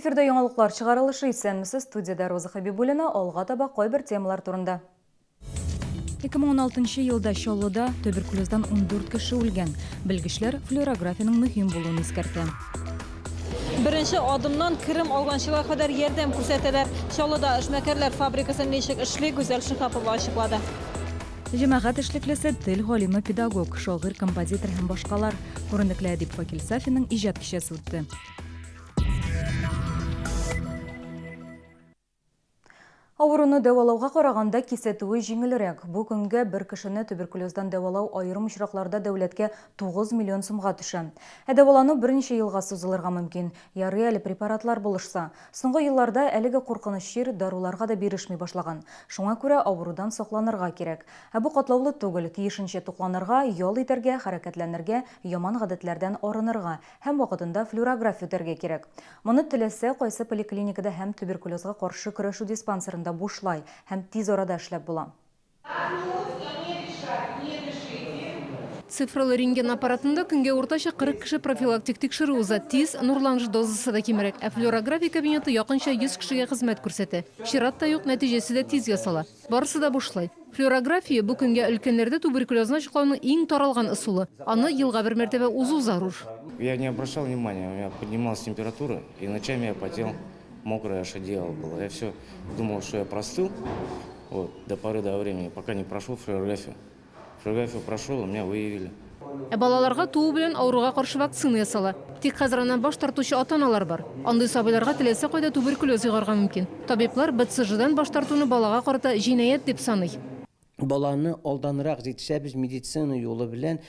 Эфирда яңалыклар чыгарылышы исәнмесез, студиядә Роза Хәбибуллина, алга таба кайбер темалар турында. 2016 елда Чаллыда туберкулездан 14 кеше үлгән. Белгечләр флюорографиянең мөһим булуын искәртә. Беренче адымнан керем алганчыга кадәр ярдәм күрсәтәләр. Чаллыда эшмәкәрләр фабрикасы ничек эшли, Гүзәл Шиһапова ачыклады. Җәмәгать эшлеклесе, тел галиме, педагог, шагыйрь, композитор һәм башкалар Күренекле әдип Факил Сафинның иҗат кичәсе үтте. Авыруны дәвалауга караганда кисәтүе җиңелрәк. Бу көнгә бер кешене туберкулездан дәвалау аерым очракларда дәүләткә 9 миллион сумга төшә. Ә дәвалану берничә елга сузылырга мөмкин. Ярый әле препаратлар булышса. Соңгы елларда әлеге куркыныч чир даруларга да бирешми башлаган. Шуңа күрә авырудан сакланырга кирәк. Ә бу катлаулы түгел, тиешенчә тукланырга, ял итәргә, хәрәкәтләнергә, яман гадәтләрдән арынырга һәм вакытында флюорография үтәргә кирәк. Моны теләсә кайсы поликлиникада һәм туберкулезга каршы көрәшү диспансерында бушлай һәм тиз арада эшләп була. Цифралы рентген аппаратында көнгә уртача 40 кеше профилактик тикшерү уза. Тиз, нурланыш дозасы да кимрәк. Ә флюорография кабинеты якынча 100 кешегә хезмәт күрсәтә. Чират та юк, нәтиҗәсе дә тиз ясала. Барысы да бушлай. Флюорография, бу көнгә өлкәннәрдә туберкулезны ачыклауның иң таралган ысулы. Аны елга бер мәртәбә узу зарур. Я не обращал внимания, у меня поднималась температура, и ночами я потел. Мокрая аж одеяло было. Я все думал, что я простыл, вот, до поры до времени, пока не прошел флюорографию. Флюорографию прошел, у меня выявили. Ә балаларга туу белән авыруга каршы вакцина ясала. Тик хәзер аннан баш тартучы ата-аналар бар. Андый сабыйларга теләсә кайда туберкулез йогарга мөмкин. Табиблар БЦЖдан баш тартуны балага карата җинаять дип саный. Баланы алданрак җитешәбез медицина юлы белән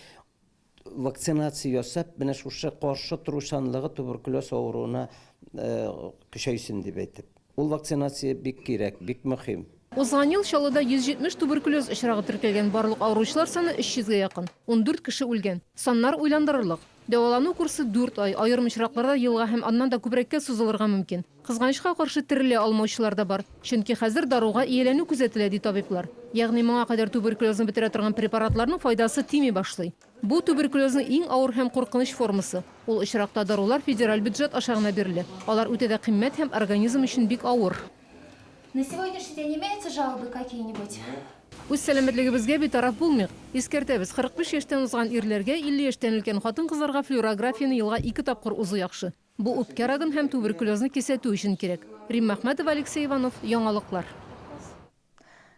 вакцинация ясап, менә шушы каршы торучанлыгы туберкулез авыруына көчәйсен дип әйтеп. Ул вакцинация бик кирәк, бик мөһим. Узган ел Чаллыда 170 туберкулез очрагы теркәлгән, барлык авыручылар саны 300 гә якын. 14 кеше үлгән. Саннар уйландырырлык. Дәвалану курсы дүрт ай, аерым очракларда елга һәм аннан да күбрәккә сузылырга мөмкин. Кызганычка каршы, терелә алмаучылар да бар. Чөнки хәзер даруга ияләнү күзәтелә, ди табиблар. Ягъни моңа кадәр туберкулезны бетерә торган препаратларның файдасы тими башлый. Бу, туберкулезның иң авыр һәм куркыныч формасы. Ул очракта дарулар федераль бюджет аша гына бирелә. Алар үтә дә кыйммәт һәм организм өчен бик авыр. На сегодняшний день имеются жалобы какие-нибудь? Үз сәламәтлегебезгә битараф булмыйк. Искәртәбез, 45 яшьтән узган ирләргә, 50 яшьтән өлкән хатын-кызларга флюорографияне елга ике тапкыр узу яхшы. Бу үпкә рагын һәм туберкулезны кисәтү өчен кирәк. Римма Әхмәтова, Алексей Иванов, Яңалыклар.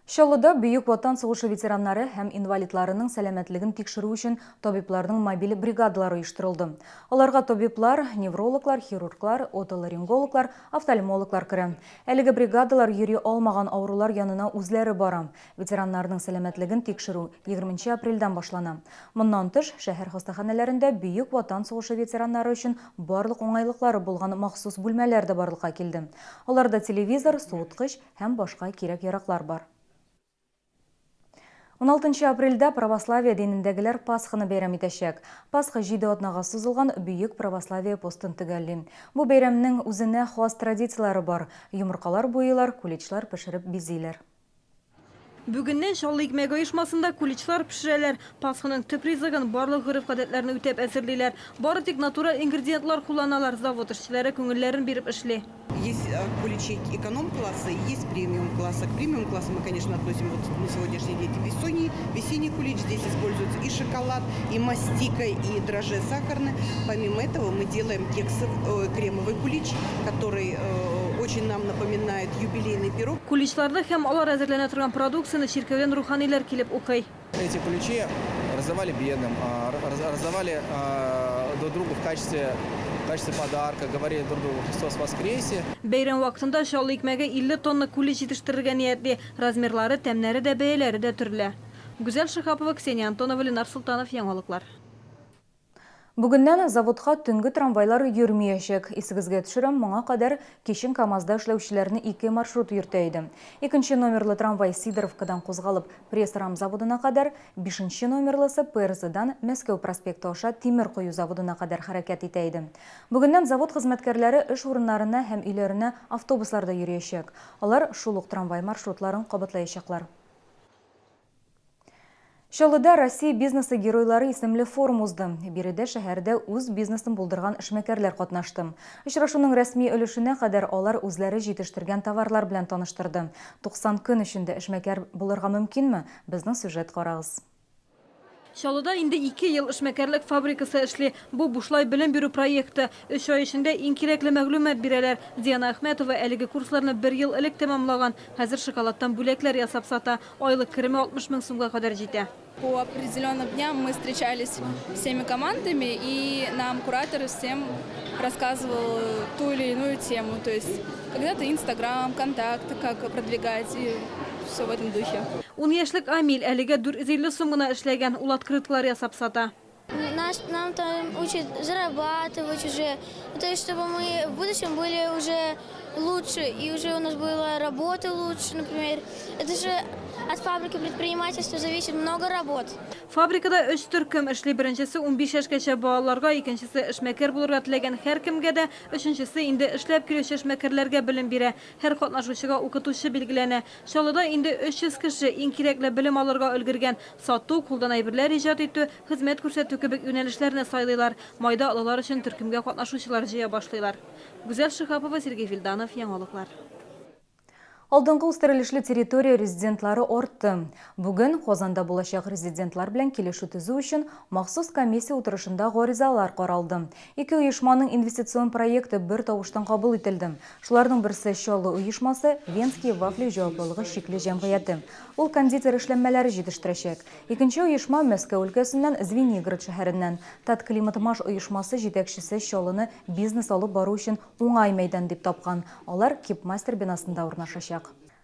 Чаллыда Бөек Ватан сугышы ветераннары һәм инвалидларының сәламәтлеген тикшерү өчен табибларның мобиль бригадалары оештырылды. Аларга табиблар, неврологлар, хирурглар, отоларингологлар, офтальмологлар керә. Әлеге бригадалар йөри алмаган авырулар янына үзләре бара. Ветераннарның сәламәтлеген тикшерү егерменче апрельдән башлана. Моннан тыш, шәһәр хастаханәләрендә Бөек Ватан сугышы ветераннары өчен барлык уңайлыклары булган махсус бүлмәләр дә барлыкка килде. Аларда телевизор, суыткыч һәм башка кирәк-яраклар бар. Уналтынчы апрельдә православие динендәгеләр Пасханы бәйрәм итәчәк. Пасха җиде атнага сузылган бөек православие постын төгәлли. Бу бәйрәмнең үзенә хас традицияләре бар, йомыркалар буйыйлар, куличлар пешереп бизиләр. Бүгеннән Чаллы икмәге оешмасында куличлар пешерәләр. Пасханың төп ризыгын барлык гореф-гадәтләрне үтәп әзерлиләр. Бары тик натураль ингредиентлар кулланалар. Завод эшчеләре күңелләрен биреп эшли. Есть куличи эконом-класса и есть премиум-класса. К премиум-классу мы, конечно, относим вот на сегодняшний день весенний, весенний кулич. Здесь используется и шоколад, и мастика, и дрожжи сахарные. Помимо этого мы делаем кексов, кремовый кулич, который очень нам напоминает юбилейный пирог. Куличларны һәм алар әзерләнә торган продукцияне чиркәүдән руханиләр килеп укый. Эти куличи раздавали бедным, раздавали друг другу в качестве в качестве подарка, говорили друг другу «Христос воскресе!». Бәйрәм вакытында Чаллы икмәге 50 тонна кулич җитештерергә ниятли. Размерлары, тәмнәре дә, бәяләре дә төрле. Гүзәл Шиһапова, Ксения Антонова, Ленар Солтанов, Яңалыклар. Бүгеннән заводка төнге трамвайлар йөрмиячәк. Исегезгә төшерәм, моңа кадәр кичен КАМАЗда эшләүчеләрне ике маршрут йөртә иде. Икенче номерлы трамвай Сидоровкадан кузгалып, Пресс-рам заводына кадәр, бишенче номерлысы ПРЗдан Мәскәү проспекты аша тимер кою заводына кадәр хәрәкәт итә иде. Бүгеннән завод хезмәткәрләре эш урыннарына һәм өйләренә автобусларда йөриячәк. Алар шул ук трамвай маршрутларын кабатлаячаклар. Чаллыда Россия бизнесы геройлары исемле форум узды. Биредә шәһәрдә үз бизнесын булдырган эшмәкәрләр катнашты. Очрашуның рәсми өлешенә кадәр алар үзләре җитештергән товарлар белән таныштырды. 90 көн эчендә эшмәкәр булырга мөмкинме? Безнең сюжет карагыз. Чаллыда инде ике ел эшмәкәрлек фабрикасы эшли. Бу, бушлай белем бирү проекты. Өч ай эчендә иң кирәкле мәгълүмат бирәләр. Диана Әхмәтова әлеге курсларны бер ел элек тәмамлаган. Хәзер шоколадтан бүләкләр ясап сата. Айлык кереме 60 мең сумга кадәр җитә. По определенным дням мы встречались всеми командами, и нам куратор всем рассказывал ту или иную тему. То есть когда-то Инстаграм, контакты, как продвигать и все в этом духе. Ун яшьлек Амиль әлегә 450 сум гына эшләгән, ул открыткалар ясап сата. Нас, нам там учат зарабатывать уже, ну, то есть чтобы мы в будущем были уже лучше, и уже у нас была работа лучше, например. Это же от фабрики предпринимательства зависит много работ. Фабрикада өч төркем эшли. Беренчесе 15 яшькәчә балаларга, икенчесе эшмәкәр булырга теләгән һәркемгә дә, өченчесе инде эшләп килүче эшмәкәрләргә белем бирә. Һәр катнашучыга укытучы билгеләнә. Чаллыда инде 300 кеше иң кирәкле белем алырга өлгергән. Сату, кулдан әйберләр иҗат итү, хезмәт күрсәтү кебек юнәлешләрне сайлыйлар. Майда олылар өчен төркемгә катнашучылар җыя башлыйлар. Гүзәл Шиһапова, Сергей Вильданов, Яңалыклар. Алдынгы үстерелешле территория резидентлары артты. Бүген Казанда булачак резидентлар белән килешү төзү өчен махсус комиссия утырышында гаризалар каралды. Ике оешманың инвестицион проекты бер тавыштан кабул ителде. Шуларның берсе Чаллы оешмасы Венские вафли җаваплылыгы чикле җәмгыяте. Ул кондитер эшләнмәләре җитештерәчәк. Икенче оешма Мәскәү өлкәсеннән, Звенигород шәһәреннән. Татклиматмаш оешмасы җитәкчесе Чаллыны бизнес алып бару өчен Уңай мәйдан дип тапкан. Алар Кипмастер бинасында урнашачак.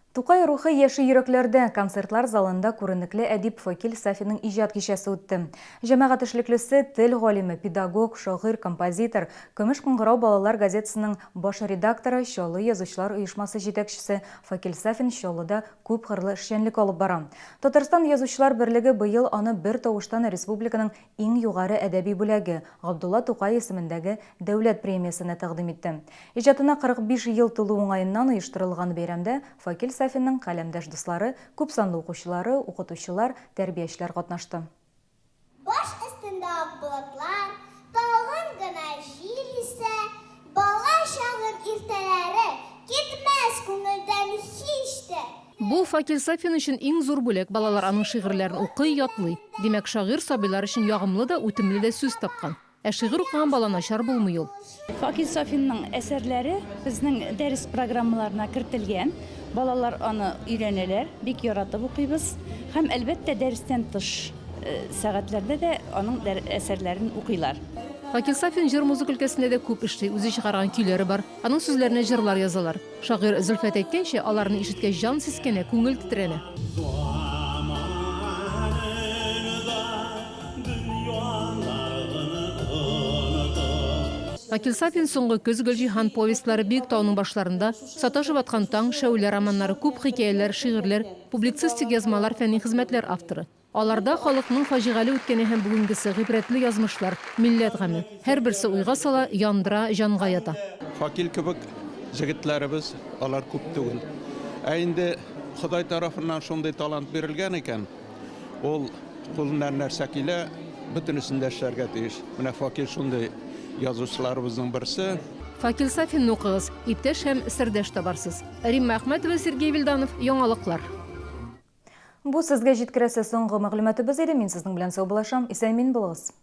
Тукай рухы яши йөрәкләрдә концертлар залында күренекле әдип Факил Сафинның иҗат кичәсе үтте. Җәмәгать эшлеклесе, тел галиме, педагог, шагыйрь, композитор, Көмеш кыңгырау балалар газетасының баш редакторы, Чаллы язучылар оешмасы җитәкчесе Факил Сафин Чаллыда күпкырлы эшчәнлек алып бара. Татарстан Язучылар берлеге быел аны бертавыштан республиканың иң югары әдәби бүләге, Габдулла Тукай исемендәге Дәүләт премиясенә тәкъдим итте. Иҗатына 45 ел тулу уңаеннан оештырылган бәйрәмдә Факил Сафинның каләмдәш дуслары, күпсанлы укучылары, укытучылар, тәрбиячеләр катнашты. Баш өстендә ак болытлар, Талгын гына җил исә, Бала чагым иртәләре Китмәс күңелдән һич тә. Бу, Факил Сафин өчен иң зур бүләк, балалар аның шигырьләрен укый, ятлый. Димәк, шагыйрь сабыйлар өчен ягымлы да, үтемле дә сүз тапкан. Ә шигырь укыган бала начар булмый ул. Факил Сафинның әсәрләре безнең дәрес программаларына кертелгән. Балалар аны өйрәнәләр, бик яратып укыйбыз. Һәм, әлбәттә, дәрестән тыш сәгатьләрдә дә аның әсәрләрен укыйлар. Факил Сафин җыр-музыка өлкәсендә дә күп эшли, үзе чыгарган көйләре бар. Аның сүзләренә җырлар язалар. Шагыйрь Зөлфәт әйткәнчә, аларны ишеткәч җан сискәнә, күңел тетрәнә. Факил Сафин Соңгы көз, Гөлҗиһан повестьлары, Биек тауның башларында, Саташып аткан таң, Шәүлә романнары, күп хикәяләр, шигырьләр, публицистик язмалар, фәнни хезмәтләр авторы. Аларда халыкның фаҗигале үткәне һәм бүгенгесе, гыйбрәтле язмышлар, милләт гаме. Һәрберсе уйга сала, яндыра, җанга ята. Факил кебек җегетләребез алар күп түгел. Ә инде Ходай тарафыннан шундый талант бирелгән икән, ул кулыннан нәрсә килә, бөтенесен дә эшләргә тиеш. Менә Факил шундый язучыларыбызның берсе. Факил Сафинны укыгыз, иптәш һәм сердәш табарсыз. Римма Әхмәтова, Сергей Вильданов, Яңалыклар. Бу сезгә җиткерәсе соңгы мәгълүматыбыз иде. Мин сезнең белән саубуллашам. Исән-имин булыгыз.